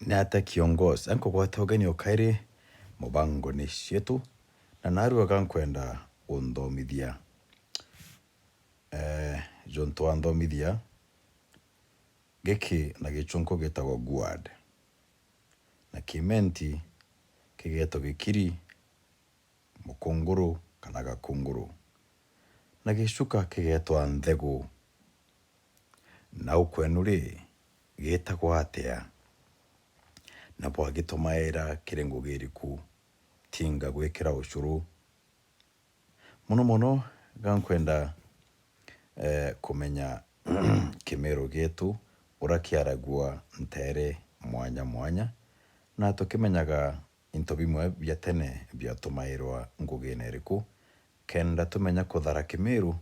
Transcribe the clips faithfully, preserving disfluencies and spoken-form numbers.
Ni atia kiongozi? Ankugwata ugeni o kairi mubangoni cietu, na narua gankwenda unthomithia. Eh, juntu wanthomithia, giki na gichunku gitagwa gourd, na kimenti kigeetwa gikiri, mukunguru kana gakunguru, na gichuka kigeetwa nthegu. Nau kwenu ri, gitagwa atia? Na bwagitumaira kiri ngugi iriku, tinga gwikira ucuru? Mono mono, gankwenda, eh, kumenya Kimiru gietu uria kiaragua nteere mwanya mwanya, na tukimenyaga into bimwe bia tene biatumairwa ngugine iriku, kenda tumenya kuthara Kimiru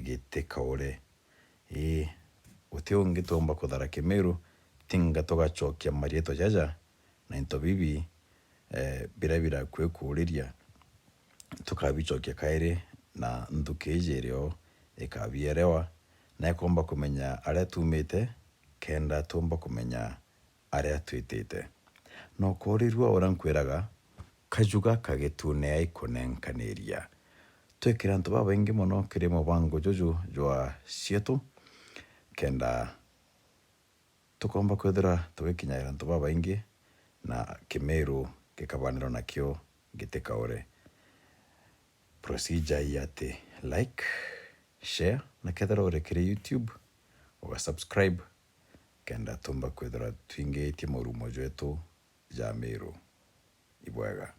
gitikaure. Ii, guti ungi tuumba kuthara Kimiru, tinga tugacokia marietwa jaja na into bibi, eh, biria birakui kuuriria, tukabicokia kairi na nthuki iji irio ikabierewa, na ikomba kumenya aria tuumite, kenda tuumba kumenya aria twitite. Na ukoorirua uria nkwiraga, kaju gaka gituune ai kunenkaniria. Twikire antu babaingi mono kiri mubango juju jwa cietu, kenda tukomba kwithirwa tugikinyaira antu babaingi, na Kimiru gikabanirwa nakio gitikaure. Procedure ii ati like, share, na kethirwa uri kiri YouTube, ugasubscribe, kenda tumba kwithirwa twingiitie murumo jwetu ja Miru. Ibwega.